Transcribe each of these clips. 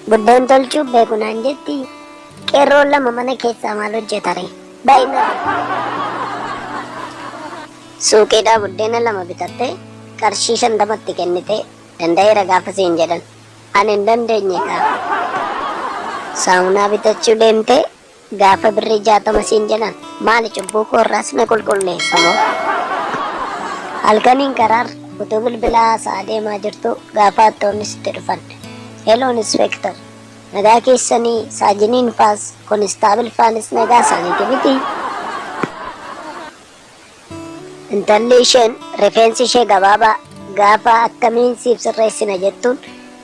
Buddeen tolchuu beeku naan jetti qeerroon lama mana keessaa maal hojjetare? Baay'ina. Suuqiidhaa buddeena lama bitattee qarshii 50tti kennitee danda'eera gaafa siin jedhan. Ani hin dandeenye kaa. Saamunaa bitachuu deemtee gaafa birrii 60 siin jedhan maali cubbuu koo irraas na qulqulleessa moo? Halkaniin karaarra utuu bilbila haasa'aa deemaa jirtuu gaafa hattoonni sitti dhufan. Hello inspector. Nagaa keessanii saajiniin faas konistaabil faanis nagaa isaaniiti miti? Intalli isheen rifeensi ishee gabaabaa gaafa akkamiin siif sirreessina jettuun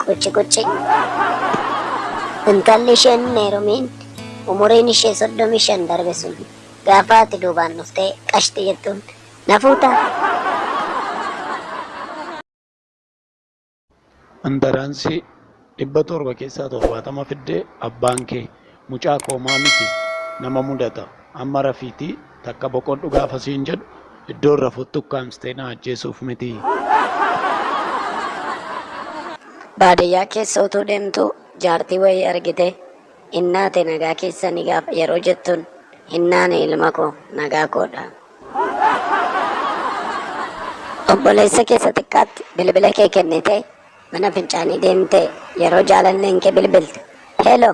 qucci qucci. Intalli isheen hin heerumiin umuriin ishee 35 darbe sun gaafa ati duubaan dhuftee qashti jettuun na fuutaa? Intaraansii 700 keessaa 70 fiddee abbaan kee mucaa koo homaa miti nama mudata amma rafiitii takka boqodhu gaafa siin jedhu iddoon rafutti ukkaamsitee na ajjeesuuf mitii. Baadiyyaa keessa utuu deemtuu jaartii wayii argitee innaate nagaa keessanii gaafa yeroo jettuun hin naane ilma koo nagaa koodha. Obboleessa kee isa xiqqaatti bilbila kee kennitee mana fincaanii deemtee yeroo jaalalleen kee bilbilte. Hello,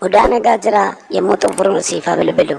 udaa nagaa jiraa yommuu xumuruu siif haa bilbilu.